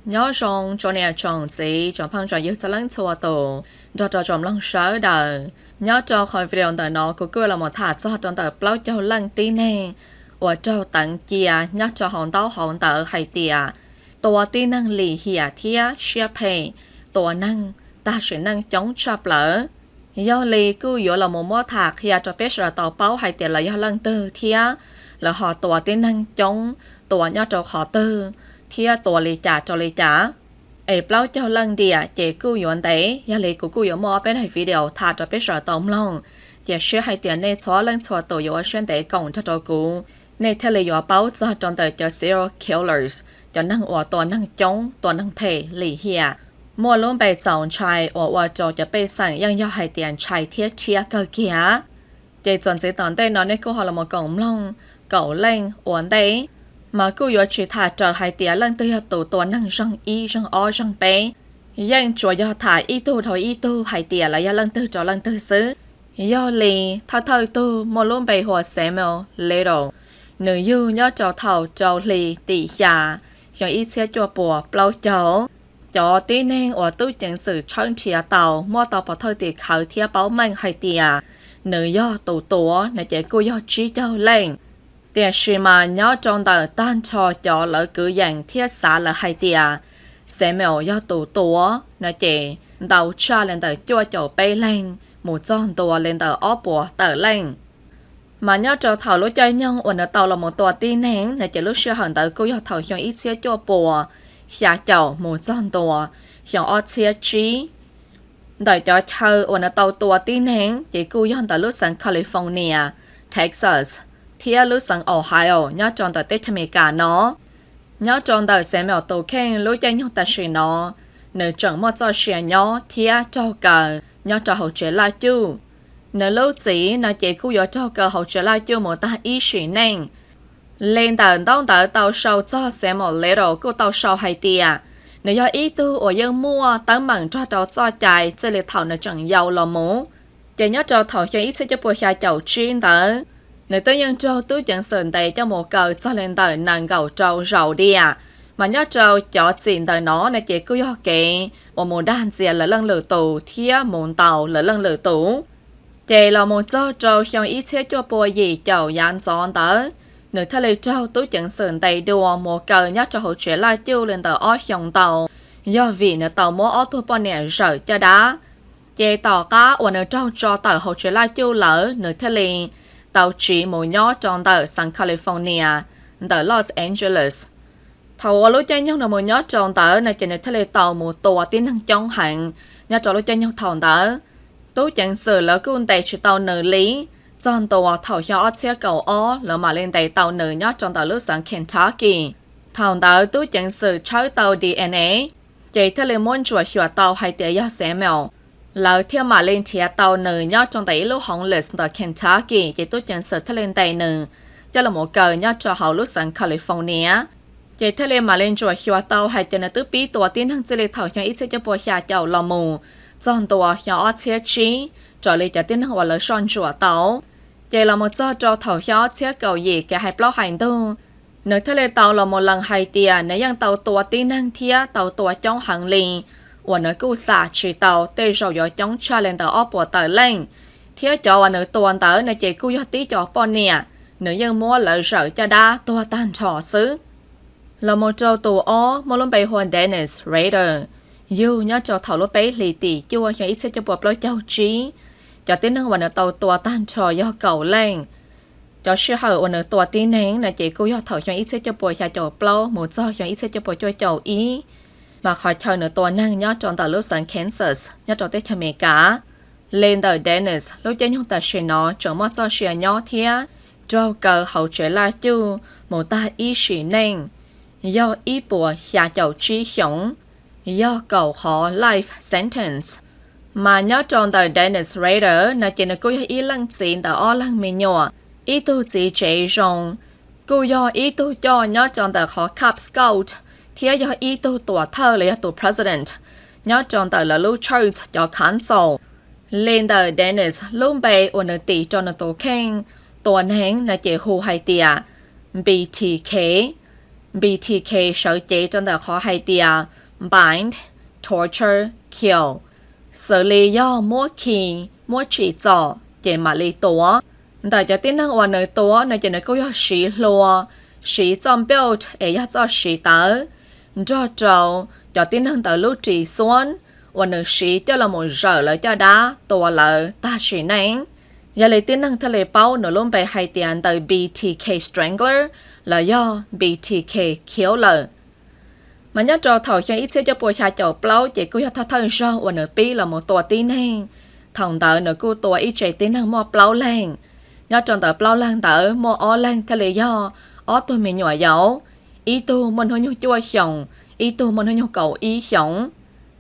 Nyob zoo tsoom niam tsoom txiv tsoom phooj tsoom ywg txhua leej txhua tus nrog rau tsoom mloog sawv daws. Nyob rau qhov video ntawm no kuv kuj los mus tham txog rau ntawm plaub caug leej tib neeg uas raug teev cia nyob rau hauv ntaub hauv ntawv hais tias tua tib neeg lim hiam thiab siab phem, tua neeg tag sim neej coob tshaj plaws. Yog li kuj yuav los mus muab tham qhia rau peb sawv daws tau paub hais tias lawv yog leej twg thiab lawv ho tua tib neeg coob, tua nyob rau qhov twg thiab tua li cas rau li cas. Es plaub caug leej tiam ces kuj yuav ntev, yog li kuv kuj yuav muaj ob peb daim video tham rau peb sawv daws tau mloog. Cia siab hais tias nej txhua leej txhua tus yuav ua siab ntev koom nrog rau kuv, nej thiaj li yuav paub txog rau ntawm cov serial killers, cov neeg uas tua neeg coob, tua neeg phem lim hiam, muaj lub npe txaus ntshai uas ua rau cov pej xeem yeej yog hais tias ntshai thiab rhiab kawg kiag. Ces txuas ntxiv tom ntej no nej kuj ho los mus koom mloog kaum leej ua ntej, mas kuj yuav tsis tham raws hais tias leej twg yog tus tua neeg zeeg ib, zeeg ob, zeeg peb. Yeej tsuas yog tham ib tug dhau ib tug hais tias lawv yog leej twg rau leej twg xwb. Yog li, thawj thawj tug muaj lub npe hu ua Samuel Little, nws yug nyob rau thaum rau hli tim xya, xyoo ib txhiab cuaj puas plaub caug. Cov tib neeg uas tub ceev xwm tshawb nrhiav tau muab tau pov thawj tim khawv thiab paub meej hais tias nws yog tus tua no ces kuj yog tsib caug leej. Tiam sis mas nyob rau ntawm tag nrho cov lawv kwv yees thiab xav lawv hais tias Samuel yog tus tua no ces ntau tshaj li ntawm cuaj caum peb leeg mus txog ntua li ntawm ob puas tawm leej. Mas nyob rau thaum lub caij nyoog uas nws tau los mus tua tib neeg no ces lub sij hawm ntawd kuj yog thaum xyoo ib txhiab cuaj puas xya caum mus txog ntua xyoo ob txhiab tsib. Ntawm cov chaw uas nws tau tua tib neeg ces kuj yog ntawm lub xeev California, Texas, thiab lub xeev Ohio nyob rau ntawm teb chaws Amelikas no. Nyob rau ntawm Samuel tus kheej lub caij nyoog tam sim no, nws tseem muaj txoj sia nyob thiab raug kaw nyob rau hauv tsev laj cuj. Nws lub txiv no ces kuj yuav raug kaw hauv tsev laj cuj mus tag ib sim neej. Li ntawm ntaub ntawv tau sau txog Samuel Little kuj tau sau hais tias nws yog ib tug uas yeej muaj teeb meem nrog rau txoj cai txij li thaum nws tseem yau los mus. Ces nyob rau thaum xyoo ib txhiab cuaj puas xya caum tsib ntawd, nws twb yeej raug tub ceev xwm ntes coj mus kaw txog li ntawm nees nkaum rau zaus diam. Mas nyob rau cov txim ntawm no no ces kuj yog kev uas mus dag ntxias lawv leej lwm tus thiab mus ntaus lawv leej lwm tus. Ces los mus txog rau xyoo ib txhiab cuaj puas yim caum yav ntxov ntawd, nws thiaj li raug tub ceev xwm ntes dua mus kaw nyob rau hauv tsev laj cuj li ntawm ob xyoos ntau, yog vim nws tau muab ob tug poj niam zawm caj dab. Ces tom qab uas nws raug tso tawm hauv tsev laj cuj lawm, nws thiaj li tau tsiv mus nyob rau ntawm xeev California, ntawm Los Angeles. Thaum uas lub caij nyoog nws mus nyob rau ntawd no ces nws thiaj li tau mus tua tib neeg coob heev nyob rau lub caij nyoog thaum ntawd. Tub ceev xwm lawv kuj ntes tsis tau nws li, txog ntua thaum xyoo ob txhiab kaum ob lawv mam li ntes tau nws nyob rau ntawm lub xeev Kentucky. Thaum ntawd tub ceev xwm tshawb tau D N A, ces thiaj li muab ntsuam xyuas tau hais tias yog Samuel. Lawv thiaj mam li nrhiav tau nws nyob rau ntawm ib lub homeless ntawm Kentucky, ces tub ceev xwm thiaj li ntes nws coj los mus kaw nyob rau hauv lub xeev California. Ces thiaj li mam li ntsuam xyuas tau hais tias nws twb pib tua tib neeg txij li thaum xyoo ib txhiab cuaj puas xya caum los mus txog ntua xyoo ob txhiab tsib, raws li cov tib neeg uas lawv soj ntsuam tau. Ces los mus txog rau thaum xyoo ob txhiab kaum yim kev hais plaub hais ntug, nws thiaj li tau los mus lees hais tias nws yeej tau tua tib neeg thiab tau tua coob heev li, uas nws kuj xam tsis tau tej zaum yuav coob tshaj li ntawm ob puas tawm leej. Thiab cov uas nws tua ntawd no ces kuj yog tib co poj niam, nws yeej muab lawv zawm caj dab tuag tag nrho xwb. Los mus rau tus ob muaj lub npe hu ua Dennis Rader, yug nyob rau thaum lub peb hlis tim cuaj xyoo ib txhiab cuaj puas plaub caug tsib. Cov tib neeg uas nws tau tua tag nrho yog kaum leej. Cov sij hawm uas nws tua tib neeg no ces kuj yog thaum xyoo ib txhiab cuaj puas xya caum plaub mus txog xyoo ib txhiab cuaj puas cuaj caum ib, mas qhov chaw nws tua neeg nyob rau ntawm lub xeev Kansas nyob rau teb chaws Amelikas. Li ntawm Dennis lub caij nyoog tam sim no tseem muaj txoj sia nyob thiab raug kaw hauv tsev laj cuj mus tag ib sim neej, yog ib puas xya caum tsib xyoos, yog kaum qhov life sentence. Mas nyob rau ntawm Dennis Rader no ces nws kuj yog ib leej txiv ntawm ob leeg me nyuam, ib tug txiv tsev zoo, kuj yog ib tug coj nyob rau ntawm qhov Cub Scout, thiab yog ib tug tuam thawj los yog tus president nyob rau ntawm lawv lub church cov council. Li ntawm Dennis lub npe uas nws tis rau nws tus kheej tua neeg no ces hu hais tias B T K. B T K sawv cev rau ntawm qhov hais tias bind, torture, kill, xws li yog muab khi, muab tsim txom ces mam li tua. Ntawm cov tib neeg uas nws tua no ces nws kuj yog siv hlua, siv txoj belt es yog txoj siv tawv, nrog rau cov tib neeg ntawd lub ris xuab uas nws siv coj los mus zawm lawv caj dab tua lawv tag sim neej. Yog li tib neeg thiaj li paub nws lub npe hais tias ntawm B T K Strangler los yog B T K Killer. Mas nyob rau thaum xyoo ib txhiab cuaj pua xya caum plaub ces kuj yog thawj thawj zaug uas nws pib los mus tua tib neeg. Thaum ntawd nws kuj tua ib tse tib neeg muaj plaub leeg. Nyob rau ntawm plaub leeg ntawd muaj ob leeg thiaj li yog ob tug me nyuam yaus, ib tug muaj hnub nyoog cuaj xyoos, ib tug muaj hnub nyoog kaum ib xyoos.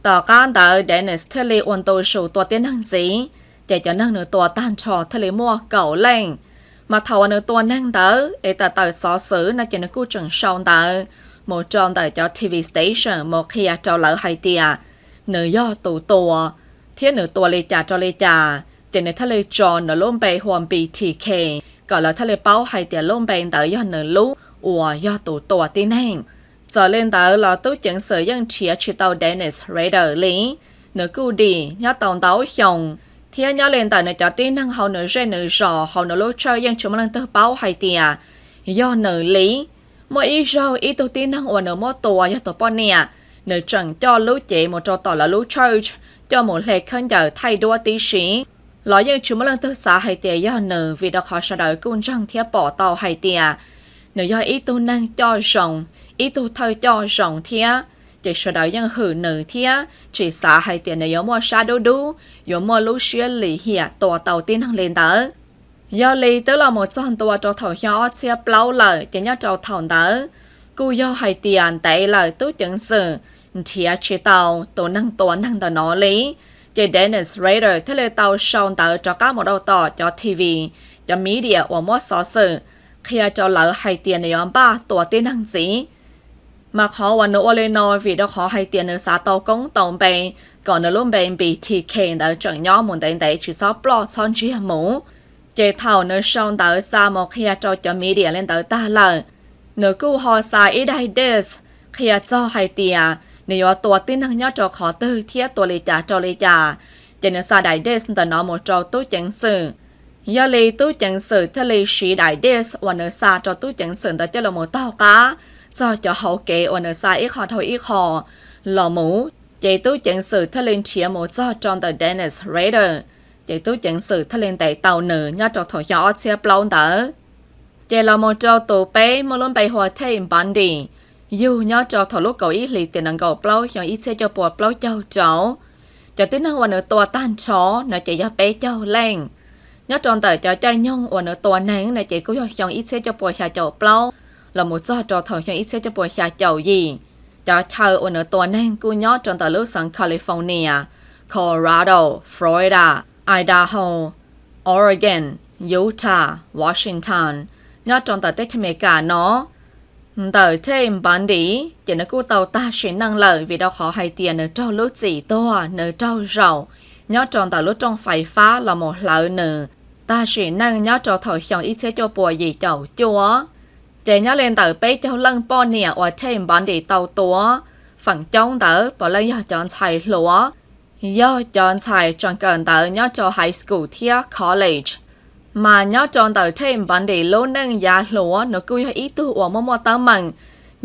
Tom qab ntawd Dennis thiaj li ua ntu zus tua tib neeg ntxiv, ces cov neeg nws tua tag nrho thiaj li muaj kaum leej. Mas thaum uas nws tua neeg ntawd es tawm tawm xov xwm no ces nws kuj tseem sau ntawv mus rau ntawm cov T V station mus qhia rau lawv hais tias nws yog tus tua, thiab nws tua li cas rau li cas, ces nws thiaj li tso nws lub npe hu ua B T K, kom lawv thiaj li paub hais tias lub npe ntawd yog nws lub uas yog tus tua tib neeg. Txawm li ntawd los tub ceev xwm yeej nrhiav tsis tau Dennis Rader li. Nws kuj dim nyob tau ntau xyoo, thiab nyob li ntawm nws cov tib neeg hauv nws zej nws zos hauv nws lub tshawj yeej tsis muaj leej twg paub hais tias yog nws li. Muaj ib zaug ib tug tib neeg uas nws muab tua yog tus poj niam, nws tseem coj lub cev mus rau tom lawv lub church coj mus hle khaub ncaws thaij duab tib si, los yeej tsis muaj leej twg xav hais tias yog nws, vim rau qhov sawv daws kuj ntseeg thiab pom tau hais tias nws yog ib tug neeg coj zoo, ib tug thawj coj zoo thiab, ces sawv daws yeej hwm nws thiab tsis xav hais tias nws yuav muaj sab dub dub, yuav muaj lub siab lim hiam tua tau tib neeg li ntawd. Yog li twb los mus txog ntua rau thaum xyoo ob txhiab plaub lawm ces nyob rau thaum ntawd kuj yog hais tias ntev lawm tub ceev xwm nrhiav tsis tau tus neeg tua neeg ntawm no li. Ces Dennis Rader thiaj li tau sau ntawv rov qab mus rau tom cov T V, cov media uas muab xov xwm, qhia rau lawv hais tias nws yuav npaj tua tib neeg ntxiv. Mas qhov uas nws ua li no vim rau qhov hais tias nws xav tau koob tau npe kom nws lub npe B T K ntawd tseem nyob mus ntev ntev tsis txhob ploj txhob ntsiag mus. Ces thaum nws sau ntawv xa mus qhia rau cov media li ntawd tag lawm, nws kuj ho xa ib daim disc qhia txog hais tias nws yuav tua tib neeg nyob rau qhov twg thiab tua li cas rau li cas. Ces nws xa daim disc ntawm no mus rau tub ceev xwm. Yog li tub ceev xwm thiaj li siv daim disc uas nws xa rau tub ceev xwm ntawd coj los mus taug qab txog cov hauv kev uas nws xa ib qho dhau ib qho los mus, ces tub ceev xwm thiaj li nrhiav mus txog rau ntawm Dennis Rader, ces tub ceev xwm thiaj li ntes tau nws nyob rau thaum xyoo ob txhiab plaub ntawd. Ces los mus rau tus peb muaj lub npe hu ua Ted Bundy, yug nyob rau thaum lub kaum ib hlis tiam nees nkaum plaub xyoo ib txhiab cuaj pua plaub caug rau. Cov tib neeg uas nws tua tag nrho no ces yog peb caug leej. Nyob rau ntawm cov caij nyoog uas nws tua neeg no ces kuj yog xyoo ib txhiab cuaj pua xya caum plaub los mus txog rau thaum xyoo ib txhiab cuaj pua xya caum yim. Cov chaw uas nws tua neeg kuj nyob rau ntawm lub xeev California, Colorado, Florida, Idaho, Oregon, Utah, Washington, nyob rau ntawm teb chaws Amelikas no. Ntawm Ted Bundy ces nws kuj tau tag sim neej lawm vim rau qhov hais tias nws raug lub txim tuag, nws raug zaum nyob rau ntawm lub rooj fais fab los mus hlawv nws, tag sim neej nyob rau thaum xyoo ib txhiab cuaj pua yim caum cuaj. Ces nyob li ntawm peb caug leej poj niam uas Ted Bundy tau tua, feem coob ntawd puav leej yog cov ntxhais hluas, yog cov ntxhais tseem kawm ntawv nyob rau high school thiab college. Mas nyob rau ntawm Ted Bundy lub neej yav hluas nws kuj yog ib tug uas muaj muaj teeb meem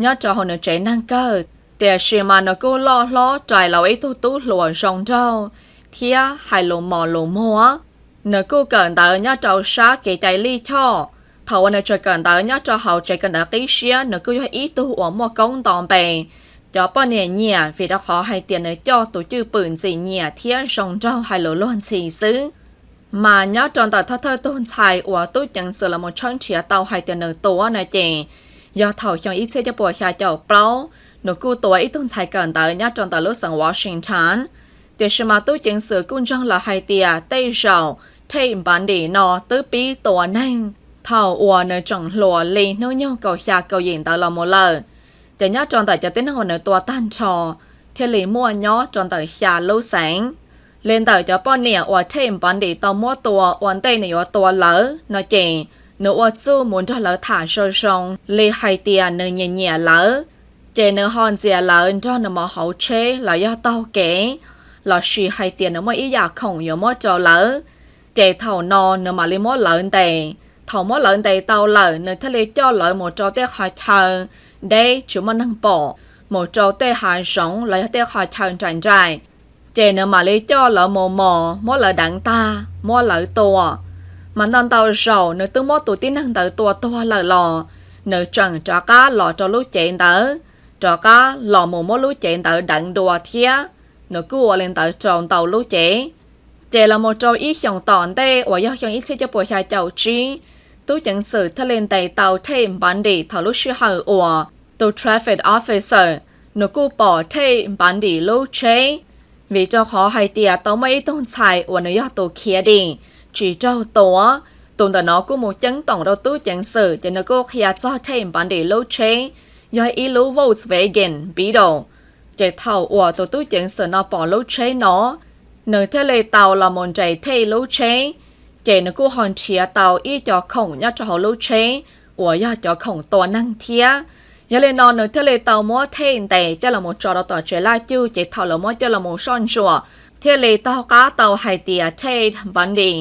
nyob rau hauv nws tsev neeg kawg, tiam sis mas nws kuj loj hlob rais los ua ib tug tub hluas zoo nraug thiab hais lus mos lus muag. Nws kuj kawm ntawv nyob rau sab kev cai lij choj. Thaum uas nws tseem kawm ntawv nyob rau hauv tsev kawm ntawv qib siab nws kuj yog ib tug uas muaj koob nto npe, cov poj niam nyiam vim rau qhov hais tias nws coj tus cwj pwm ntxim nyiam thiab zoo nraug hais lus luag ntxhi xwb. Mas nyob rau ntawm thawj thawj tug ntxhais uas tub ceev xwm los mus tshawb nrhiav tau hais tias nws tua no ces yog thaum xyoo ib txhiab cuaj pua xya caum plaub, nws kuj tua ib tug ntxhais kawm ntawv nyob rau ntawm lub xeev Washington. Tiam sis mas tub ceev xwm kuj ntseeg lawm hais tias tej zaum Ted Bundy no twb pib tua neeg thaum uas nws tseem hluas li hnub nyoog kaum xya kaum yim ntawd los mus lawm. Ces nyob rau ntawm cov tib neeg uas nws tua tag nrho thiaj li muaj nyob rau ntawm xya lub xeev. Li ntawm cov poj niam uas Ted Bundy tau muab tua ua ntej nws yuav tua lawv no ces nws ua txuj mus nrog lawv tham zoo zoo li hais tias nws nyiam nyiam lawv, ces nws ho ntxias lawv nrog nws mus hauv tsheb los yog taug kev, lossis hais tias nws muaj ib yam khoom yuav muab rau lawv. Ces thaum no nws mam li muab lawv ntes. Thaum muab lawv ntes tau lawm, nws thiaj li coj lawv mus rau tej qhov chaw deb tsis muaj neeg pom, mus rau tej hav zoov los yog tej qhov chaw nraim nraim. Ces nws mam li coj lawv mus mos, muab lawv deev tag, muab lawv tua. Mas ntau ntau zaus nws twb muab tus tib neeg ntawd tua tuag lawm los nws tseem rov qab los rau lub cev ntawd, rov qab los mus muab lub cev ntawd deev dua thiab. Nws kuj ua li ntawd rau ntau lub cev. Ces los mus rau ib xyoos tom ntej uas yog xyoo ib txhiab cuaj puas xya caum tsib, tub ceev xwm thiaj li ntes tau Ted Bundy thaum lub sij hawm uas tus traffic officer nws kuj pom Ted Bundy lub tsheb, vim rau qhov hais tias tau muaj ib tug ntxhais uas nws yog tus khiav dim tsis raug tua. Tus ntawm no kuj mus ceeb toom rau tub ceev xwm, ces nws kuj qhia txog Ted Bundy lub tsheb, yog ib lub Volkswagen Beetle. Ces thaum uas tus tub ceev xwm no pom lub tsheb no, nws thiaj li tau los mus nres Ted lub tsheb, ces nws kuj ho nrhiav tau ib co khoom nyob rau hauv lub tsheb uas yog cov khoom tua neeg thiab. Yog li no nws thiaj li tau muab Ted ntes coj los mus tso rau tom tsev laj cuj, ces thaum lawv muab coj los mus soj ntsuam thiaj li taug qab tau hais tias Ted Bundy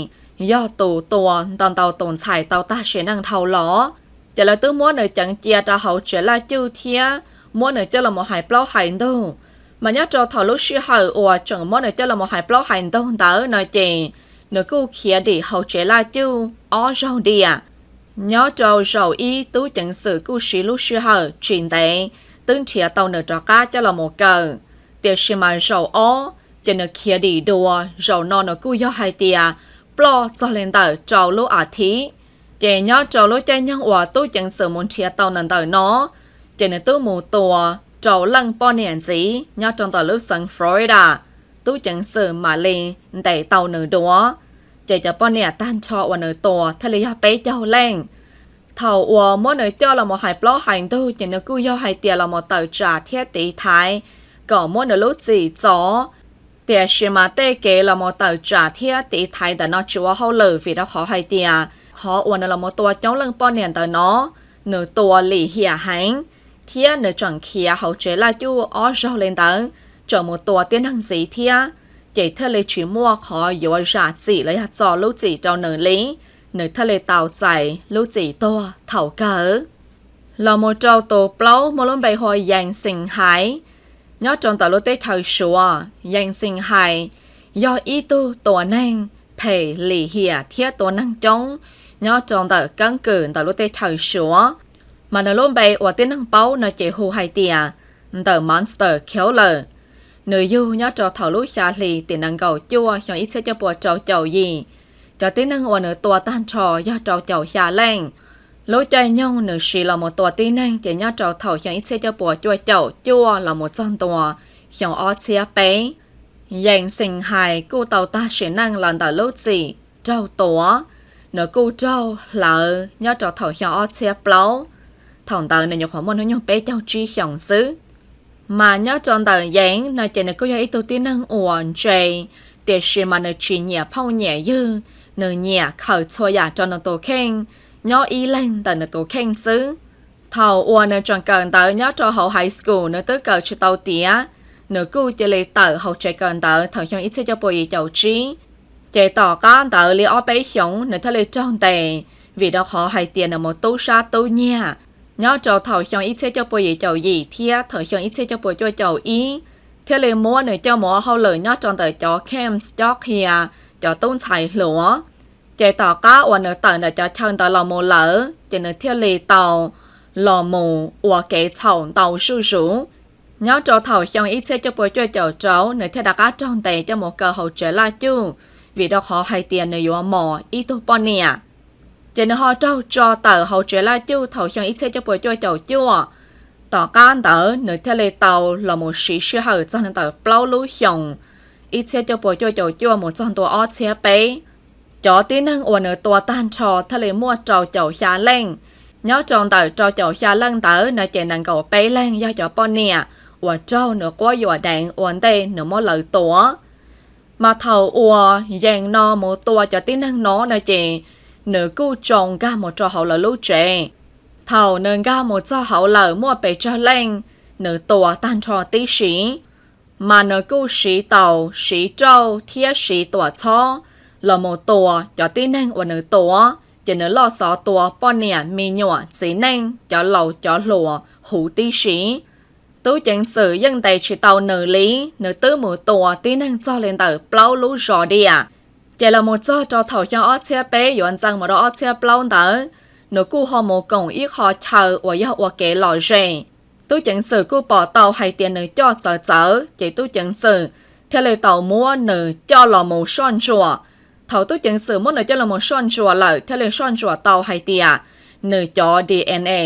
yog tus tua ntau ntau tus ntxhais tau tag sim neej dhau los. Ces lawv twb muab nws ceev cia rau hauv tsev laj cuj thiab muab nws coj los mus hais plaub hais ntug. Mas nyob rau thaum lub sij hawm uas tseem muab nws coj los mus hais plaub hais ntug ntawd no ces nws kuj khiav dim hauv tsev laj cuj ob zaug diam. Nyob rau zaum ib tub ceev xwm kuj siv lub sij hawm tsis ntev twb nrhiav tau nws rov qab coj los mus kaw. Tiam sis mas zaum ob ces nws khiav dim dua, zaum no nws kuj yog hais tias ploj txog li ntawm rau lub a thiv. Ces nyob rau lub caij nyoog uas tub ceev xwm mus nrhiav tau nws ntawm no, ces nws twb mus tua rau leej poj niam ntxiv nyob rau ntawm lub xeev Florida. Tub ceev xwm mam li ntes tau nws dua, ces cov poj niam tag nrho uas nws tua thiaj li yog peb caug leej. Thaum uas muab nws coj los mus hais plaub hais ntug ces nws kuj yog hais tias los mus tawm tsam thiab tiv thaiv kom muab nws lub txim txo. Tiam sis mas tej kev los mus tawm tsam thiab tiv thaiv ntawm no tsis ua hauj lwm, vim rau qhov hais tias qhov uas nws los mus tua coob leej poj niam ntawm no, nws tua lim hiam heev, thiab nws tseem khiav hauv tsev laj cuj ob zaug li ntawd, tseem mus tua tib neeg ntxiv thiab, ces thiaj li tsis muaj qhov yuav zam txim los yog txo lub txim rau nws li. Nws thiaj li tau txais lub txim tuag thaum kawg. Los mus rau tus plaub muaj lub npe hu ua Yees Xees Hais, nyob rau ntawm lub teb chaws Suav. Yees Xees Hais yog ib tug tua neeg phem lim hiam thiab tua neeg coob nyob rau ntawm keeb kwm ntawm lub teb chaws Suav, mas nws lub npe uas tib neeg paub no ces hu hais tias The Monster Killer. Nws yug nyob rau thaum lub xya hli tim nees nkaum cuaj xyoo ib txhiab cuaj puas rau caum yim. Cov tib neeg uas nws tua tag nrho yog rau caum xya leej. Lub caij nyoog nws siv los mus tua tib neeg ces nyob rau thaum xyoo ib txhiab cuaj puas cuaj caum cuaj los mus txog ntua xyoo ob txhiab peb. Yees Xees Hais kuj tau tag sim neej los ntawm lub txim raug tua. Nws kuj raug hlawv nyob rau thaum xyoo ob txhiab plaub. Thaum ntawd nws nyuam qhuav muaj hnub nyoog peb caug tsib xyoos xwb. Mas nyob rau ntawm Yees no ces nws kuj yog ib tug tib neeg uas ntse, tiam sis mas nws tsis nyiam phooj nyiam ywg, nws nyiam khaws txhua yam rau nws tus kheej, nyob ib leeg ntawm nws tus kheej xwb. Thaum uas nws tseem kawm ntawv nyob rau hauv high school nws twb kawm tsis tau tiav, nws kuj cia li tawm hauv tsev kawm ntawv thaum xyoo ib txhiab cuaj puas yim caum tsib. Ces tom qab ntawd li ob peb xyoos nws thiaj li raug ntes, vim rau qhov hais tias nws mus tub sab tub nyiag nyob rau thaum xyoo ib txhiab cuaj puas yim caum yim thiab thaum xyoo ib txhiab cuaj puas cuaj caum ib, thiaj li muab nws coj mus ua hauj lwm nyob rau ntawm cov camps cob qhia cov tub ntxhais hluas. Ces tom qab uas nws tawm ntawm cov chaw ntawd los mus lawm ces nws thiaj li tau los mus ua kev txhaum ntau zuj zus. Nyob rau thaum xyoo ib txhiab cuaj puas cuaj caum rau nws thiaj rov qab raug ntes coj mus kaw hauv tsev laj cuj, vim rau qhov hais tias nws yuav mos ib tug poj niam. Ces nws ho raug tso tawm hauv tsev laj cuj thaum xyoo ib txhiab cuaj puas cuaj caum cuaj. Tom qab ntawd nws thiaj li tau los mus siv sij hawm txog ntawm plaub lub xyoos, ib txhiab cuaj puas cuaj caum cuaj mus txog ntua ob txhiab peb. Cov tib neeg uas nws tua tag nrho thiaj li muaj rau caum xya leej. Nyob rau ntawm rau caum xya leej ntawd no ces nees nkaum peb leeg yog cov poj niam uas raug nws quab yuam deev ua ntej nws muab lawv tua. Mas thaum uas Yees no mus tua cov tib neeg no no ces nws kuj tsoo nkag mus rau hauv lawv lub tsev. Thaum nws nkag mus txog hauv lawm muaj pes tsawg leej nws tua tag nrho tib si, mas nws kuj siv taus, siv rauj thiab siv tuam txhob los mus tua cov tib neeg uas nws tua, ces nws loj xov tua poj niam me nyuam txiv neej cov laus cov hluas huv tib si. Tub ceev xwm yeej ntes tsis tau nws li, nws twb mus tua tib neeg txog li ntawm plaub lub zos diam. Ces los mus txog rau thaum xyoo ob txhiab peb yuav ntxees mus rau ob txhiab plaub ntawd, nws kuj ho mus koom ib qho chaw uas yog ua kev lom zem. Tub ceev xwm kuj pom tau hais tias nws coj txawv txawv, ces tub ceev xwm thiaj li tau muab nws coj los mus soj ntsuam. Thaum tub ceev xwm muab nws coj los mus soj ntsuam lawm thiaj li soj ntsuam tau hais tias nws cov D N A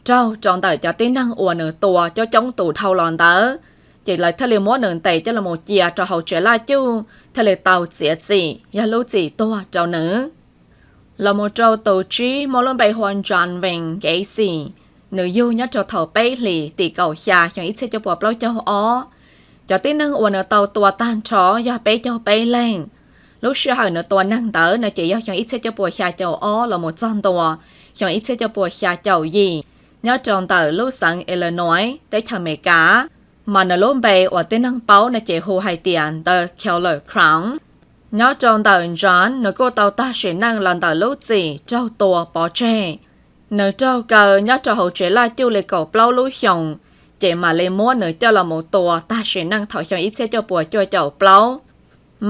raug rau ntawm cov tib neeg uas nws tua coob coob tus dhau los ntawd, ces lawv thiaj li muab nws ntes coj los mus cia rau hauv tsev laj cuj thiaj li tau txiav txim yog lub txim tuag rau nws. Los mus rau tus tsib muaj lub npe hu ua John Wayne Gacy, nws yug nyob rau thaum peb hlis tim kaum xya xyoo ib txhiab cuaj puas plaub caug ob. Cov tib neeg uas nws tau tua tag nrho yog peb caug peb leeg. Lub sij hawm nws tua neeg ntawd no ces yog xyoo ib txhiab cuaj puas xya caum ob los mus txog ntua xyoo ib txhiab cuaj puas xya caum yim, nyob rau ntawm lub xeev Illinois teb chaws Amelikas, mas nws lub npe uas tib neeg paub no ces hu hais tias The Killer Clown. Nyob rau ntawm John nws kuj tau tag sim neej los ntawm lub txim raug tua pov tseg. Nws raug kaw nyob rau hauv tsev laj cuj li kaum plaub lub xyoos, ces mam li muab nws coj los mus tua tag sim neej thaum xyoo ib txhiab cuaj puas cuaj caum plaub.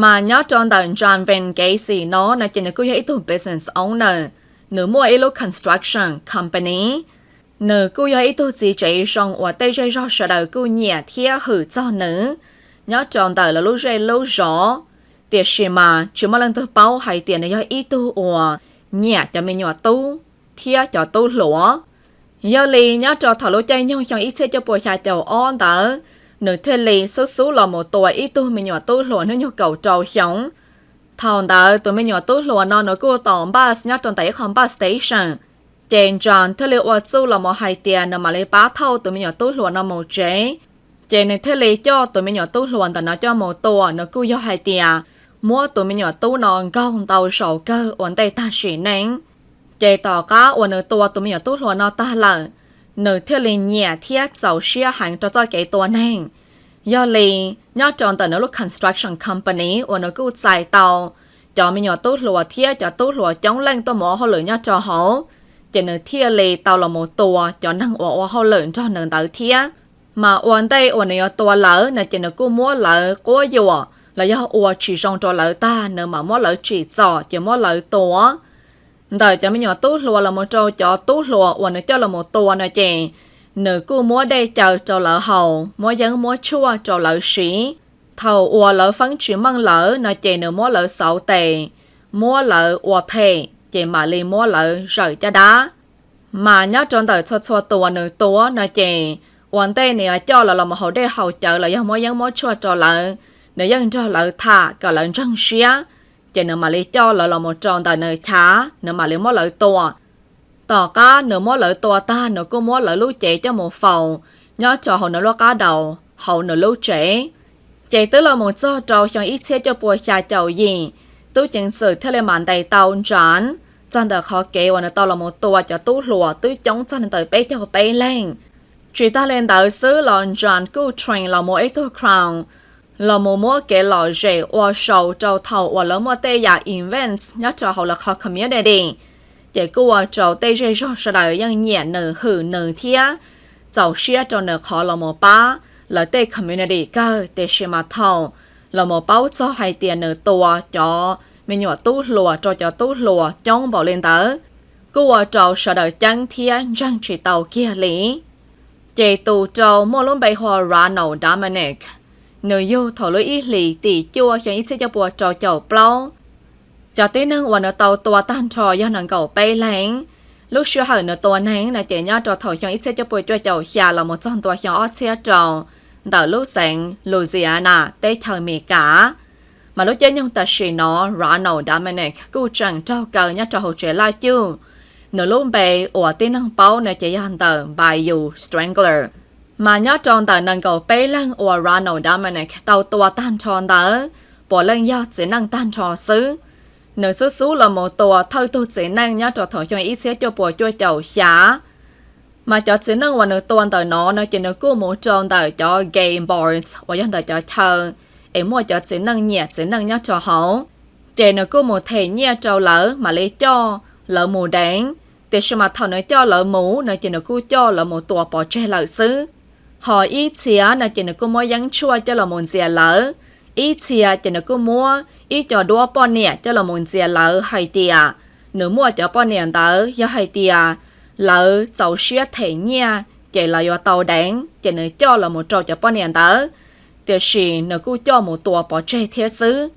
Mas nyob rau ntawm John Wayne Gacy no no ces nws kuj yog ib tug business owner, nws muaj ib lub construction company. Nws kuj yog ib tug txiv tsev zoo uas tej zej zog sawv daws kuj nyiam thiab hwm txog nws nyob rau ntawm lawv lub zej lub zos, tiam sis mas tsis muaj leej twg paub hais tias nws yog ib tug uas nyiam cov me nyuam tub thiab cov tub hluas. Yog li nyob rau thaum lub caij nyoog xyoo ib txhiab cuaj puas xya caum ob ntawd, nws thiaj li xub xub los mus tua ib tug me nyuam tub hluas hnub nyoog kaum rau xyoo. Thaum ntawd tus me nyuam tub hluas no nws kuj tom bus nyob rau ntawm ib qho bus station, ces John thiaj li ua txuj los mus hais tias nws mam li pab thauj tus me nyuam tub hluas no mus tsev. Ces nws thiaj li coj tus me nyuam tub hluas ntawm no coj mus tua, nws kuj yog hais tias muab tus me nyuam tub no nkaug ntau zaus kawg ua ntej tag sim neej. Ces tom qab uas nws tua tus me nyuam tub hluas no tag lawm, nws thiaj li nyiam thiab txaus siab heev rau txoj kev tua neeg. Yog li, nyob rau ntawm nws lub construction company uas nws kuj txais tau cov me nyuam tub hluas thiab cov tub hluas coob leej tuaj mus ua hauj lwm nyob rau hauv, ces nws thiaj li tau los mus tua cov neeg uas ua hauj lwm nrog nws ntawd thiab. Mas ua ntej uas nws yuav tua lawv no ces nws kuj muab lawv quab yuam los yog ua tsis zoo rau lawv tag, nws mam muab lawv tsim txom ces muab lawv tua. Ntawm cov me nyuam tub hluas los mus rau cov tub hluas uas nws coj los mus tua no ces nws kuj muab dej caw rau lawv haus, muab yeeb muab tshuaj rau lawv siv. Thaum uas lawv feeb tsis meej lawm no ces nws muab lawv xauv tes, muab lawv ua phem ces mam li muab lawv zawm caj dab. Mas nyob rau ntawm txhua txhua tus uas nws tua no ces ua ntej nws yuav coj lawv los mus haus dej haus cawv los yog muab yeeb muab tshuaj rau lawv, nws yeej nrog lawv tham kom lawv ntseeg siab, ces nws mam li coj lawv los mus rau ntawm nws chav, nws mam li muab lawv tua. Tom qab nws muab lawv tua tag, nws kuj muab lawv lub cev coj mus faus nyob rau hauv nws lub qab daus hauv nws lub tsev. Ces twb los mus txog rau xyoo ib txhiab cuaj puas xya caum yim, tub ceev xwm thiaj li mam ntes tau John txog ntawm qhov kev uas nws tau los mus tua cov tub hluas twb coob txog li ntawm peb caug peb leej. Tsis tag li ntawd xwb los John kuj train los mus ib tug clown los mus muab kev lom zem ua show rau thaum uas lawv muaj tej yam events nyob rau hauv lawv qhov community. Ces kuj ua rau tej zej zog sawv daws yeej nyiam nws, hwm nws thiab txaus siab rau nws qhov los mus pab lawv tej community kawg, tiam sis mas thaum los mus paub txog hais tias nws tua cov me nyuam tub hluas rau cov tub hluas coob npaum li ntawd, kuj ua rau sawv daws ceeb thiab ntseeg tsis tau kiag li. Ces tus rau muaj lub npe hu ua Ronald Dominic, nws yug thaum lub ib hlis tim cuaj xyoo ib txhiab cuaj puas rau caum plaub. Cov tib neeg uas nws tau tua tag nrho yog nees nkaum peb leeg. Lub sij hawm nws tua neeg no ces nyob rau thaum xyoo ib txhiab cuaj puas cuaj caum xya los mus txog ntua xyoo ob txhiab rau ntawm lub xeev Louisiana teb chaws Amelikas. Mas lub caij nyoog tam sim no Ronald Dominic kuj tseem raug kaw nyob rau hauv tsev laj cuj. Nws lub npe uas tib neeg paub no ces yog ntawm Bayou Strangler. Mas nyob rau ntawm nees nkaum peb leeg uas Ronald Dominic tau tua tag nrho ntawd, puav leej yog txiv neej tag nrho xwb. Nws xub xub los mus tua thawj tug txiv neej nyob rau thaum xyoo ib txhiab cuaj puas cuaj caum xya. Mas cov txiv neej uas nws tua ntawm no no ces nws kuj mus rau ntawm cov gay bars uas yog ntawm cov chaw es muaj cov txiv neej nyiam txiv neej nyob rau hauv. Ces nws kuj mus them nyiaj rau lawv mam li coj lawv mus deev. Tiam sis mas thaum nws coj lawv mus no ces nws kuj coj lawv mus tua pov tseg lawm xwb. Ho ib txhia no ces nws kuj muab yeeb tshuaj coj los mus ntxias lawv. Ib txhia ces nws kuj muab ib co duab poj niam coj los mus ntxias lawv hais tias nws muaj cov poj niam ntawd, yog hais tias lawv txaus siab them nyiaj ces lawv yuav tau deev, ces nws coj los mus rau cov poj niam ntawd. Tiam sis nws kuj coj mus tua pov tseg thiab xwb.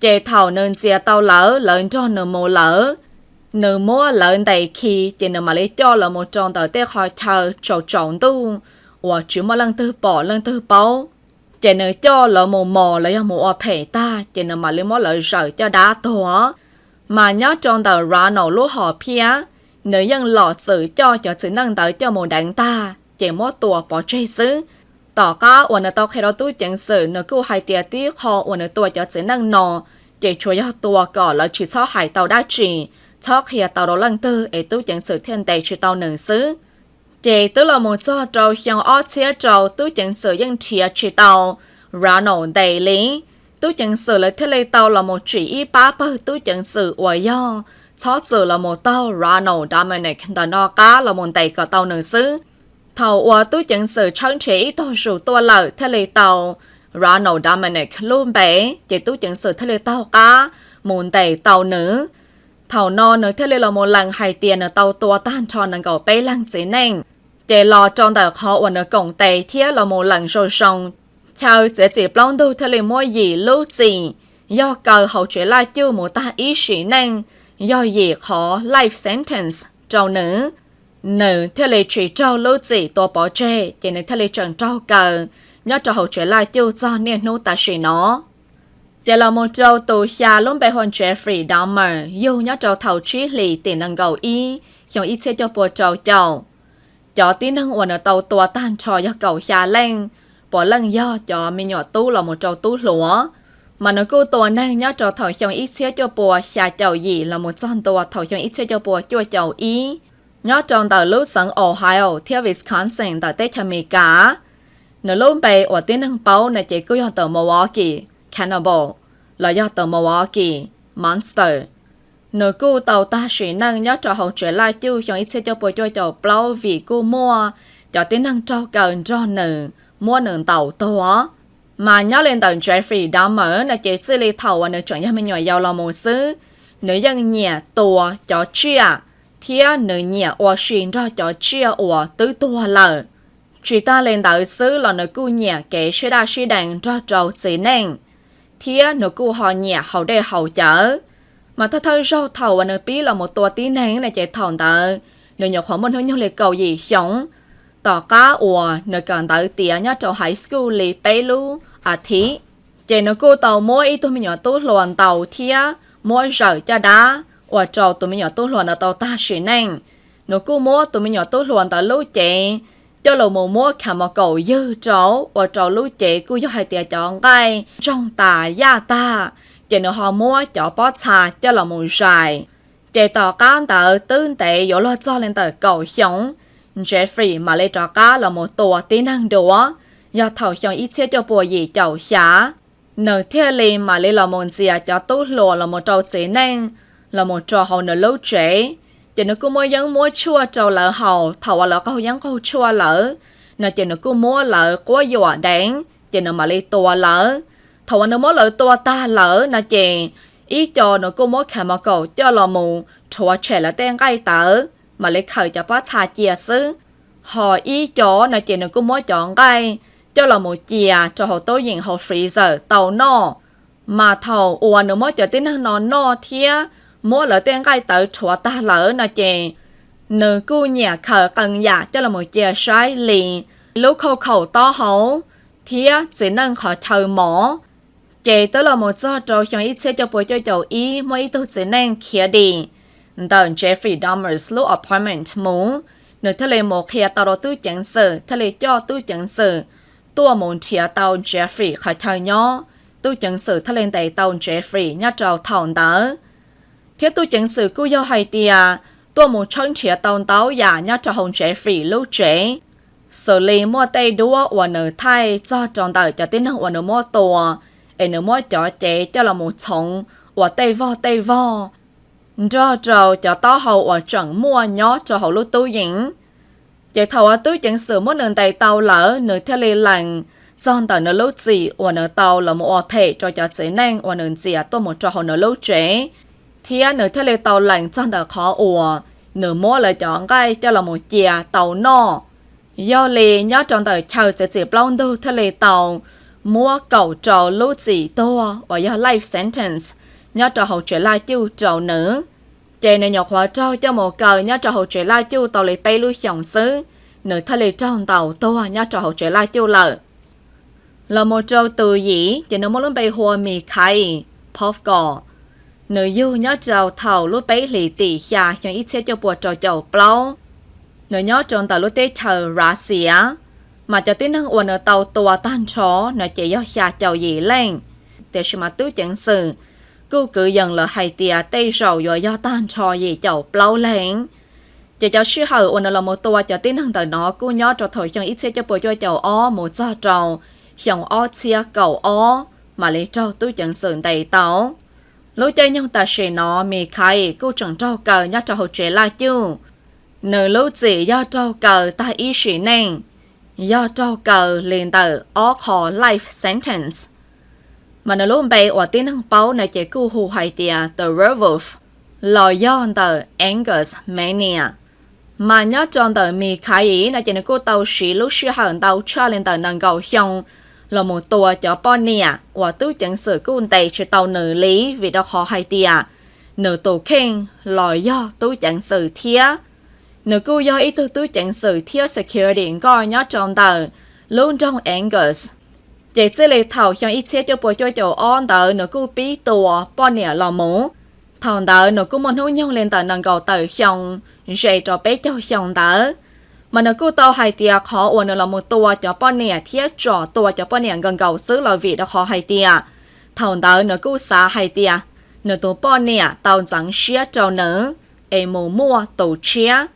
Ces thaum nws ntxias tau lawv, lawv nrog nws mus lawm, nws muab lawv ntes khi ces nws mam li coj lawv mus rau ntawm tej qhov chaw tsaus tsaus ntuj uas tsis muaj leej twg pom leej twg paub. Ces nws coj lawv mus mos los yog mus ua phem tag ces nws mam li muab lawv zawm caj dab tuag. Mas nyob rau ntawm Ronald lub hom phiaj, nws yeej los txwm coj cov txiv neej ntawd coj mus deev tag ces muab tua pov tseg xwb. Tom qab uas nws tau qhia rau tub ceev xwm, nws kuj hais tias tib qho uas nws tua cov txiv neej no ces tsuas yog tua kom lawv tsis txhob hais tau dab tsi, txhob qhia tau rau leej twg es tub ceev xwm thiaj ntes tsis tau nws xwb. Ces twb los mus txog rau xyoo ob txhiab rau, tub ceev xwm yeej nrhiav tsis tau Ronald ntes li. Tub ceev xwm lawv thiaj li tau los mus tsim ib pab pawg tub ceev xwm uas yog txhob txwm los mus taug Ronald Dominic ntawm no qab los mus ntes kom tau nws xwb. Thaum uas tub ceev xwm tshawb nrhiav ib tog zus tuaj lawm thiaj li tau Ronald Dominic lub npe, ces tub ceev xwm thiaj li taug qab mus ntes tau nws. Thaum no nws thiaj li los mus lees hais tias nws tau tua tag nrho nees nkaum peb leeg txiv neej. Ces los rau ntawm qhov uas nws koom tes thiab los mus lees zoo zoo, chaw txiav txim plaub ntug thiaj li muab yim lub txim yog kaw hauv tsev laj cuj mus tag ib sim neej, yog yim qhov life sentence rau nws. Nws thiaj li tsis raug lub txim tua pov tseg, ces nws thiaj li tseem raug kaw nyob rau hauv tsev laj cuj txog niaj hnub tam sim no. Ces los mus rau tus xya lub npe hu ua Jeffrey Dahmer yug nyob rau thaum tsib hlis tim nees nkaum ib xyoo ib txhiab cuaj pua rau caum. Cov tib neeg uas nws tau tua tag nrho yog kaum xya leej, puav leej yog cov me nyuam tub los mus rau tub hluas. Mas nws kuj tua neeg nyob rau thaum xyoo ib txhiab cuaj pua xya caum yim los mus txog ntua thaum xyoo ib txhiab cuaj pua cuaj caum ib, nyob rau ntawm lub xeev Ohio thiab Wisconsin ntawm teb chaws Amelikas. Nws lub npe uas tib neeg paub no ces kuj yog tus Milwaukee Cannibal los yog tus Milwaukee Monster. Nws kuj tau tag sim neej nyob rau hauv tsev laj cuj xyoo ib txhiab cuaj pua cuaj caum plaub vim kuj muaj cov tib neeg raug kaw nrog nws muab nws ntaus tuag. Mas nyob li ntawm Jeffrey Dahmer no ces txij li thaum uas nws tseem yog me nyuam yaus los mus xwb, nws yeej nyiam tua cov tsiaj thiab nws nyiam ua si nrog cov tsiaj uas twb tuag lawm. Tsis tag li ntawd xwb los nws kuj nyiam kev sib daj sib deev nrog rau txiv neej, thiab nws kuj ho nyiam haus dej haus cawv. Mas thawj thawj zaug thaum uas nws pib los mus tua tib neeg no ces thaum ntawd nws nyuam qhuav muaj hnub nyoog li kaum yim xyoo, tom qab uas nws kawm ntawv tiav nyob rau high school li peb lub a thiv. Ces nws kuj tau muab ib tug me nyuam tub hluas ntaus thiab muab zawm caj dab ua rau tus me nyuam tub hluas ntawd tau tag sim neej. Nws kuj muab tus me nyuam tub hluas ntawd lub cev coj los mus muab chemical ywg rau, ua rau lub cev kuj yog hais tias cov nqaij ntsoog tas yaj tag, ces nws ho muab cov pob txha coj los mus zais. Ces tom qab ntawd twb ntev yuav luag txog li ntawm kaum xyoo, Jeffrey mam li rov qab los mus tua tib neeg dua, yog thaum xyoo ib txhiab cuaj pua yim caum xya. Nws thiaj li mam li los mus ntxias cov tub hluas los mus rau txiv neej los mus rau hauv nws lub tsev. Ces nws kuj muab yeeb muab tshuaj rau lawv haus, thaum uas lawv qaug yeeb qaug tshuaj lawm no ces nws kuj muab lawv quab yuam deev, ces nws mam li tua lawv. Thaum uas nws muab lawv tua tag lawm no ces ib co nws kuj muab chemical coj los mus rhuav tshem lawv tej nqaij tawv, mam li khaws cov pob txha cia xwb. Ho ib co no ces nws kuj muab cov nqaij coj los mus cia rau hauv tub yeem hauv freezer tau noj. Mas thaum uas nws muab cov tib neeg no noj thiab muab lawv tej nqaij tawv rhuav tag lawm no ces nws kuj nyiam khaws qee yam coj los mus cia saib li lub khauj khaum taub hau thiab txiv neej qhov chaw mov. Ces twb los mus txog rau xyoo ib txhiab cuaj pua cuaj caum ib muaj ib tug txiv neej khiav dim ntawm Jeffrey Dahmer lub apartment mus, nws thiaj li mus qhia tau rau tub ceev xwm thiaj li coj tub ceev xwm tuaj mus nrhiav tau Jeffrey qhov chaw nyob. Tub ceev xwm thiaj li ntes tau Jeffrey nyob rau thaum ntawd. Thiab tub ceev xwm kuj yog hais tias tuaj mus tshawb nrhiav tau ntau yam nyob rau hauv Jeffrey lub tsev, xws li muaj tej duab uas nws thaij txog rau ntawm cov tib neeg uas nws muab tua, es nws muab cov cev coj los mus txhoov ua tej vog tej vog, nrog rau cov taub hau uas tseem muaj nyob rau hauv lub tub yees. Ces thaum uas tub ceev xwm muab nws ntes tau lawm, nws thiaj li lees txog ntawm nws lub txim uas nws tau los mus ua phem rau cov txiv neej uas nws ntxias tuaj mus rau hauv nws lub tsev, thiab nws thiaj li tau lees txog ntawm qhov uas nws muab lawv cov nqaij coj los mus cia tau noj. Yog li nyob rau ntawm chaw txiav txim plaub ntug thiaj li tau muab kaum rau lub txim tuag uas yog life sentence nyob rau hauv tsev laj cuj rau nws. Ces nws nyuam qhuav raug coj mus kaw nyob rau hauv tsev laj cuj tau li peb lub xyoos xwb, nws thiaj li raug ntaus tuag nyob rau hauv tsev laj cuj lawm. Los mus rau tus yim ces nws muaj lub npe hu ua Mikhail Popko. Nws yug nyob rau thaum lub peb hlis tim xya xyoo ib txhiab cuaj pua rau caum plaub. Nws nyob rau ntawm lub teb chaws Russia, mas cov tib neeg uas nws tau tua tag nrho no ces yog xya caum yim leej, tiam sis mas tub ceev xwm kuj kwv yees lawm hais tias tej zaum yuav yog tag nrho yim caum plaub leej. Ces cov sij hawm uas nws los mus tua cov tib neeg ntawm no kuj nyob rau thaum xyoo ib txhiab cuaj pua cuaj caum ob mus txog rau xyoo ob txhiab kaum ob mam li raug tub ceev xwm ntes tau. Lub caij nyoog tam sim no Mikhail kuj tseem raug kaw nyob rau hauv tsev laj cuj. Nws lub txim yog raug kaw tag ib sim neej, yog raug kaw li ntawm ob qho life sentence. Mas nws lub npe uas tib neeg paub no ces kuj hu hais tias The Werewolf, los yog ntawm Angus Manion. Mas nyob rau ntawm Mikhail no ces nws kuj tau siv lub sij hawm ntau tshaj li ntawm nees nkaum xyoo los mus tua cov poj niam uas tub ceev xwm kuj ntes tsis tau nws li, vim rau qhov hais tias nws tus kheej los yog tub ceev xwm thiab. Nws kuj yog ib tug tub ceev xwm thiab security nkoj nyob rau ntawm lub nroog Angus. Ces txij li thaum xyoo ib txhiab cuaj pua cuaj caum ob ntawd nws kuj pib tua poj niam los mus. Thaum ntawd nws kuj muaj hnub nyoog li ntawm nees nkaum tawm xyoo ze rau peb caug xyoo ntawd. Mas nws kuj tau hais tias qhov uas nws los mus tua cov poj niam thiab tsom tua cov poj niam nkaus nkaus xwb los vim rau qhov hais tias thaum ntawd nws kuj xav hais tias nws tus poj niam tau ntxeev siab rau nws es mus muaj tus tshiab.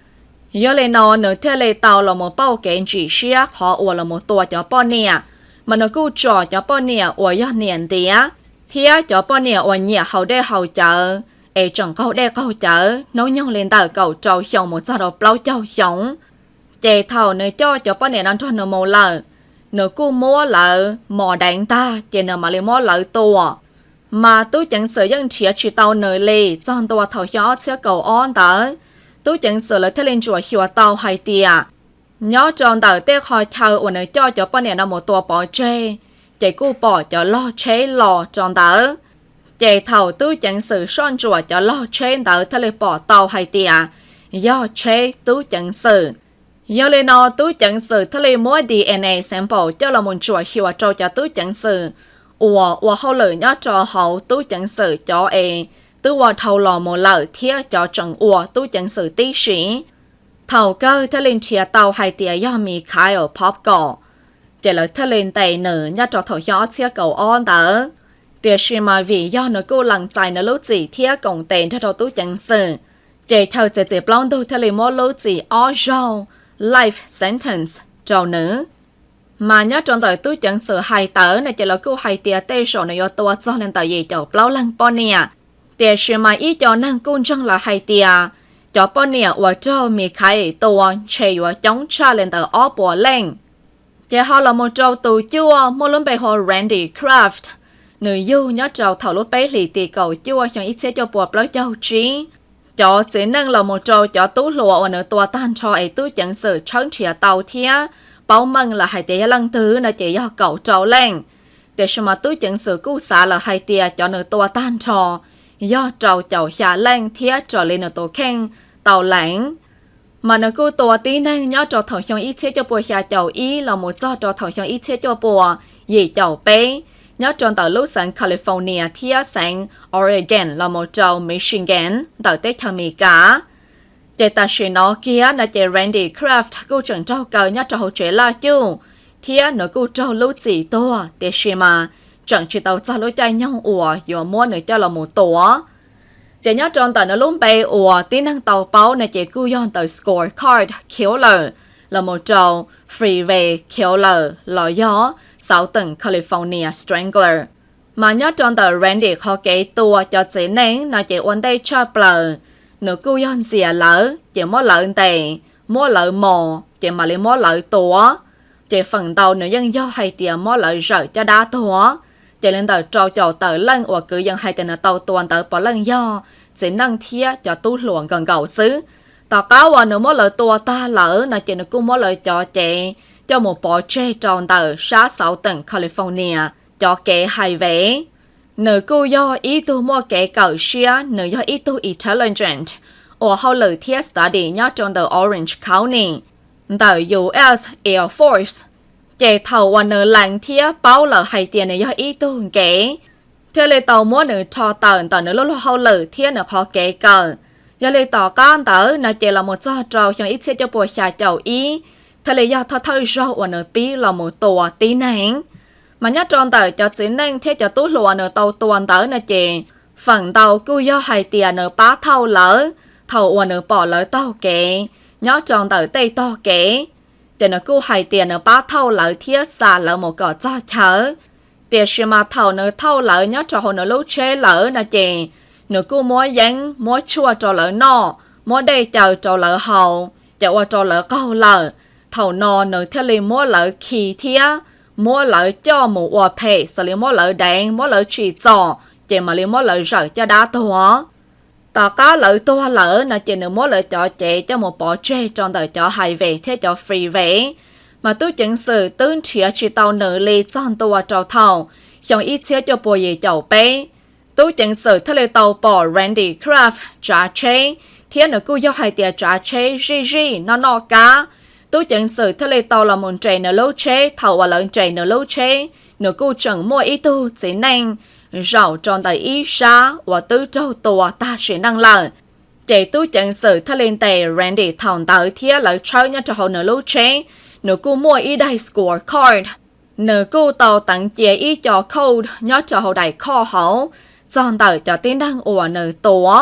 Yog li no nws thiaj li tau los mus pauj kev ntsim siab qhov uas los mus tua cov poj niam, mas nws kuj tsom cov poj niam uas yog niam ntiav thiab cov poj niam uas nyiam haus dej haus cawv es tseem qaug dej qaug cawv hnub nyoog li ntawm kaum rau xyoo mus txog rau plaub caug xyoo. Ces thaum nws coj cov poj niam no nrog nws mus lawm, nws kuj muab lawv mos deev tag ces nws mam li muab lawv tua. Mas tub ceev xwm yeej nrhiav tsis tau nws li txog ntua thaum xyoo ob txhiab kaum ob ntawd. Tub ceev xwm lawv thiaj li ntsuam xyuas tau hais tias nyob rau ntawm tej qho chaw uas nws coj cov poj niam no mus tua pov tseg, ces kuj pom cov log tsheb los rau ntawd. Ces thaum tub ceev xwm soj ntsuam cov log tsheb ntawd thiaj li pom tau hais tias yog tsheb tub ceev xwm. Yog li no tub ceev xwm thiaj li muab D N A sample coj los mus ntsuam xyuas rau cov tub ceev xwm uas ua hauj lwm nyob rau hauv tub ceev xwm cov es twb ua dhau los mus lawm thiab cov tseem ua tub ceev xwm tib si. Thaum kawg thiaj li nrhiav tau hais tias yog Mikhail Popko, ces lawv thiaj li ntes nws nyob rau thaum xyoo ob txhiab kaum ob ntawd. Tiam sis mas vim yog nws kuj lees txais nws lub txim thiab koom tes nrog rau tub ceev xwm, ces chaw txiav txim plaub ntug thiaj li muab lub txim ob zaug life sentence rau nws. Mas nyob rau ntawm tub ceev xwm hais tawm no ces lawv kuj hais tias tej zaum nws yuav tua txog li ntawm yim caum plaub leeg poj niam. Tiam sis mas ib co neeg kuj ntseeg lawm hais tias cov poj niam uas raug Mikhail tua ntshe yuav coob tshaj li ntawm ob puas leej. Ces ho los mus rau tus cuaj muaj lub npe hu ua Randy Kraft, nws yug nyob rau thaum lub peb hlis tim kaum cuaj xyoo ib txhiab cuaj pua plaub caug tsib. Cov txiv neej los mus rau cov tub hluas uas nws tua tag nrho es tub ceev xwm tshawb nrhiav tau thiab paub meej lawm hais tias yog leej twg no ces yog kaum rau leej. Tiam sis mas tub ceev xwm kuj xav lawm hais tias cov nws tua tag nrho yog rau caum xya leej thiab raws li nws tus kheej tau lees. Mas nws kuj tua tib neeg nyob rau thaum xyoo ib txhiab cuaj pua xya caum ib los mus txog rau thaum xyoo ib txhiab cuaj pua yim caum peb, nyob rau ntawm lub xeev California thiab xeev Oregon los mus rau Michigan ntawm teb chaws Amelikas. Ces tam sim no kiag no ces Randy Kraft kuj tseem raug kaw nyob rau hauv tsev laj cuj, thiab nws kuj raug lub txim tuag, tiam sis mas tseem tsis tau txog lub caij nyoog uas yuav muab nws coj los mus tua. Ces nyob rau ntawm nws lub npe uas tib neeg tau paub no ces kuj yog ntawm Scorecard Killer los mus rau Freeway Killer los yog Southern California Strangler. Mas nyob rau ntawm Randy qhov kev tua cov txiv neej no ces ua ntej tshaj plaws nws kuj yog ntxias lawv ces muab lawv ntes, muab lawv mos ces mam li muab lawv tua. Ces feem ntau nws yeej yog hais tias muab lawv zawm caj dab tuag. Ces li ntawm rau caum tawm leej uas kwv yees hais tias nws tau tua ntawd puav leej yog txiv neej thiab cov tub hluas nkaus nkaus xwb. Tom qab uas nws muab lawv tua tag lawm no ces nws kuj muab lawv cov cev coj mus pov tseg rau ntawm sab Southern California cov kev highway. Nws kuj yog ib tug muaj kev kawm siab, nws yog ib tug intelligent uas hauj lwm thiab study nyob rau ntawm Orange County ntawm U S Air Force. Ces thaum uas nws lees thiab paub lawm hais tias nws yog ib tug nkev, thiaj li tau muab nws rho tawm ntawm nws lub luag hauj lwm thiab nws qhov kev kawm. Yog li tom qab ntawd no ces los mus txog rau xyoo ib txhiab cuaj puas xya caum ib, thiaj li yog thawj thawj zaug uas nws pib los mus tua tib neeg. Mas nyob rau ntawm cov txiv neej thiab cov tub hluas nws tau tua ntawd no ces feem ntau kuj yog hais tias nws pab thauj lawv thaum uas nws pom lawv taug kev nyob rau ntawm tej tog kev. Ces nws kuj hais tias nws pab thauj lawv thiab xa lawv mus kom txog chaw. Tiam sis mas thaum nws thauj lawv nyob rau hauv nws lub tsheb lawm no ces nws kuj muab yeeb muab tshuaj rau lawv noj, muab dej caw rau lawv haus, ces ua rau lawv qaug lawm. Thaum no nws thiaj li muab lawv khi thiab muab lawv coj mus ua phem, xws li muab lawv deev, muab lawv tsim txom, ces mam li muab lawv zawm caj dab tuag. Tom qab lawv tuag lawm no ces nws muab lawv cov cev coj mus pov tseg rau ntawm cov highway thiab cov freeway. Mas tub ceev xwm twb nrhiav tsis tau nws li txog ntua rau thaum xyoo ib txhiab cuaj puas yim caum peb, tub ceev xwm thiaj li tau pom Randy Kraft tsav tsheb, thiab nws kuj yog hais tias tsav tsheb zij zij noj noj kab. Tub ceev xwm thiaj li tau los mus nres nws lub tsheb, thaum uas lawv nres nws lub tsheb, nws kuj tseem muaj ib tug txiv neej zaum rau ntawm ib sab uas twb raug tua tag sim neej lawm. Ces tub ceev xwm thiaj li ntes Randy thaum ntawd thiab lawv tshawb nyob rau hauv nws lub tsheb, nws kuj muaj ib daim score card. Nws kuj tau teev cia ib co code nyob rau hauv daim khoj hauv txog ntawm cov tib neeg uas nws tua.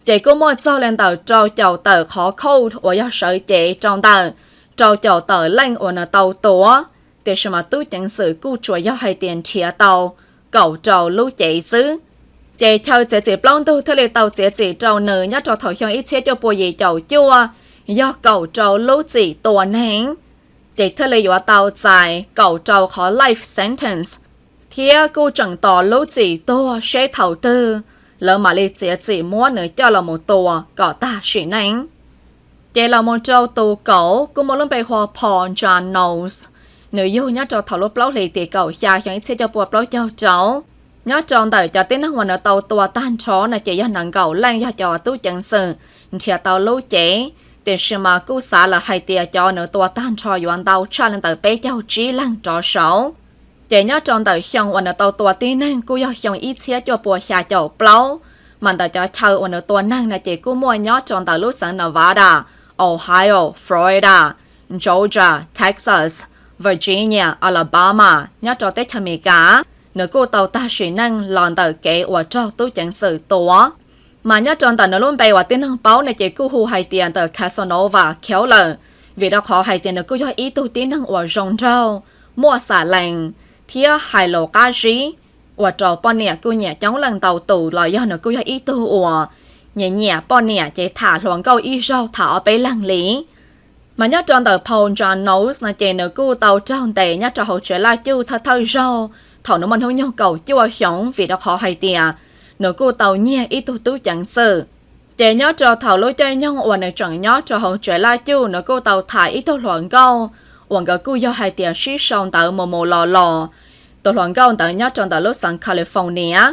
Ces kuj muaj txog li ntawm rau caum tawm qhov code uas yog sawv cev rau ntawm rau caum tawm leej uas nws tau tua. Tiam sis mas tub ceev xwm kuj tsuas yog hais tias nrhiav tau kaum rau lub cev xwb. Ces chaw txiav txim plaub ntug thiaj li tau txiav txim rau nws nyob rau thaum xyoo ib txhiab cuaj puas yim caum cuaj, yog kaum rau lub txim tua neeg. Ces thiaj li yuav tau txais kaum rau qhov life sentence, thiab kuj tseem tos lub txim tuag seb thaum twg lawv mam li txiav txim muab nws coj los mus tua kom tag sim neej. Ces los mus rau tus kaum kuj muaj lub npe hu ua Paul John Knowles, nws yug nyob rau thaum lub plaub hlis tim kaum xya xyoo ib txhiab cuaj puas plaub caug rau. Nyob rau ntawm cov tib neeg uas nws tau tua tag nrho no ces yog nees nkaum leej yog cov tub ceev xwm nrhiav tau lub cev, tiam sis mas kuj xav lawm hais tias cov nws tua tag nrho yuav ntau tshaj li ntawm peb caug tsib leeg rov saud. Ces nyob rau ntawm xyoo uas nws tau tua tib neeg kuj yog xyoo ib txhiab cuaj puas xya caum plaub, mas ntawm cov chaw uas nws tua neeg no ces kuj muaj nyob rau ntawm lub xeev Nevada, Ohio, Florida, Georgia, Texas, Virginia, Alabama nyob rau teb chaws Amelikas. Nws kuj tau tag sim neej los ntawm kev uas raug tub ceev xwm tua. Mas nyob rau ntawm nws lub npe uas tib neeg paub no ces kuj hu hais tias ntawm Casanova Killer, vim rau qhov hais tias nws kuj yog ib tug tib neeg uas zoo nraug, muaj xam lees, thiab hais lus qab zib, ua rau poj niam kuj nyiam coob leej ntau tus los yog nws kuj yog ib tug uas nyiam nyiam poj niam ces tham hluas nkauj ib zaug tham ob peb leeg li. Mas nyob rau ntawm Paul John Knowles no ces nws kuj tau raug ntes nyob rau hauv tsev laj cuj thawj thawj zaug thaum nws muaj hnub nyoog kaum cuaj xyoos vim rau qhov hais tias nws kuj tau nyiag ib tug tub ceev xwm. Ces nyob rau thaum lub caij nyoog uas nws tseem nyob rau hauv tsev laj cuj nws kuj tau tham ib tug hluas nkauj uas nkawd kuj yog hais tias sib sau ntawv mus mus los los. Tus hluas nkauj ntawd nyob rau ntawm lub xeev California.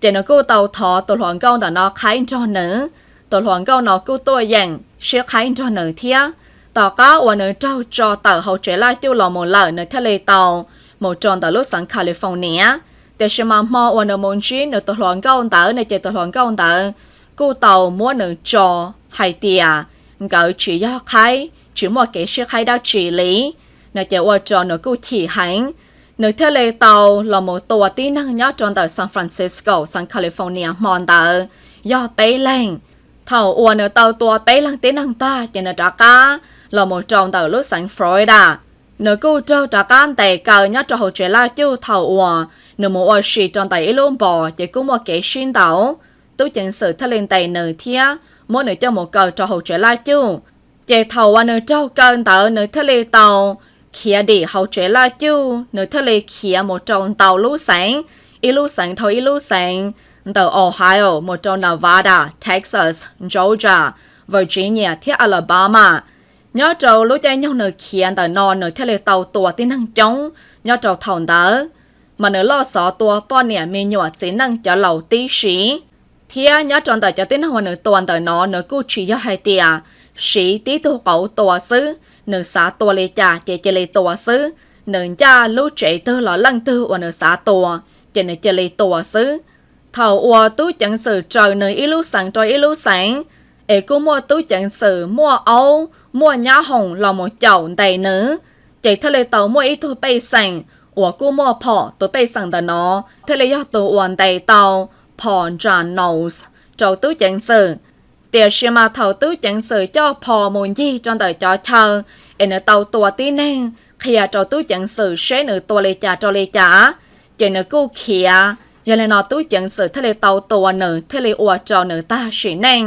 Ces nws kuj tau thov tus hluas nkauj ntawm no qhaib nrog nws. Tus hluas nkauj no kuj tuaj yeem sib qhaib nrog nws thiab. Tom qab uas nws raug tso tawm hauv tsev laj cuj los mus lawm nws thiaj li tau mus rau ntawm lub xeev California. Tiam sis mas hmo uas nws mus ntsib nws tus hluas nkauj ntawd no ces tus hluas nkauj ntawd kuj tau muab nws tso hais tias nkawd tsis yog qhaib, tsis muaj kev sib qhaib dab tsi li. No ces ua rau nws kuj chim heev. Nws thiaj li tau los mus tua tib neeg nyob rau ntawm San Francisco, xeev California hmo ntawd. yog peb leeg. Thaum uas nws tau tua peb leeg tib neeg tag ces nws rov qab los mus rau ntawm lub xeev Florida. Nws kuj raug rov qab ntes kaw nyob rau hauv tsev laj cuj thaum uas nws mus ua si rau ntawm ib lub npos ces kuj muaj kev sib ntaus. Tub ceev xwm thiaj li ntes nws thiab muab nws coj mus kaw rau hauv tsev laj cuj. Ces thaum uas nws raug kaw ntawd nws thiaj li tau khiav dim hauv tsev laj cuj, nws thiaj li khiav mus rau ntau lub xeev, ib lub xeev dhau ib lub xeev, ntawm Ohio mus rau Nevada, Texas, Georgia, Virginia thiab Alabama. Nyob rau lub caij nyoog nws khiav ntawm no nws thiaj li tau tua tib neeg coob nyob rau thaum ntawd, mas nws loj xov tua poj niam me nyuam txiv neej cov laus tib si. Thiab nyob rau ntawm cov tib neeg uas nws tua ntawm no nws kuj tsis yog hais tias siv tib tug qauv tua xwb, nws xav tua li cas ces cia li tua xwb, nws ncaj lub tsev twg los leej twg uas nws xav tua ces nws cia li tua xwb. Thaum uas tub ceev xwm raws nws ib lub xeev rau ib lub xeev, es kuj muaj tub ceev xwm muaj aub muaj nyab hoom los mus caum ntes nws, ces thiaj li tau muaj ib tug pej xeem uas kuj muaj phom, tus pej xeem ntawm no thiaj li yog tus uas ntes tau phom Nranos rau tub ceev xwm. Tiam sis mas thaum tub ceev xwm coj phom mus ncig rau ntawm cov chaw es nws tau tua tib neeg qhia rau tub ceev xwm seb nws tua li cas rau li cas, ces nws kuj khiav. Yog li no tub ceev xwm thiaj li tau tua nws thiaj li ua rau nws tag sim neej,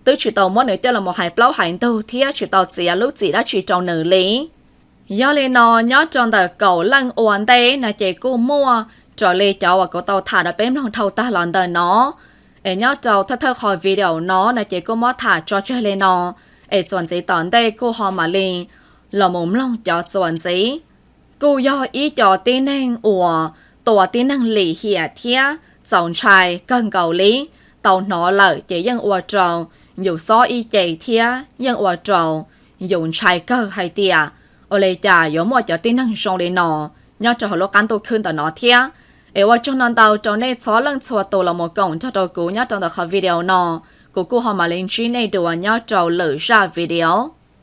twb tsis tau muab nws coj los hais plaub hais ntug thiab tsis tau txiav lub txim dab tsi rau nws li. Yog li no nyob rau ntawm kaum leej ua ntej no ces kuj muaj raws li cov uas kuv tau tham rau peb mloog dhau tag los ntawm no. Es nyob rau thawj thawj qhov video no no ces kuj muab tham tso tseg li no, es txuas ntxiv tom ntej kuj ho mam li los mus mloog cov txuas ntxiv. Kuj yog ib co tib neeg uas tua tib neeg lim hiam thiab txaus ntshai kawg nkaus li, tau hnov lawm ces yeej ua rau yus xob ib ce thiab yeej ua rau yus ntshai kawg hais tias ua li cas yuav muaj cov tib neeg zoo li no nyob rau hauv lub qab ntuj khwb ntawm no thiab. Es ua tsaug no ntau rau nej txhua leej txhua tus los mus koom nrog rau kuv nyob rau ntawm qhov video no, kuv kuj ho mam li ntsib nej dua nyob rau lwm zaj video.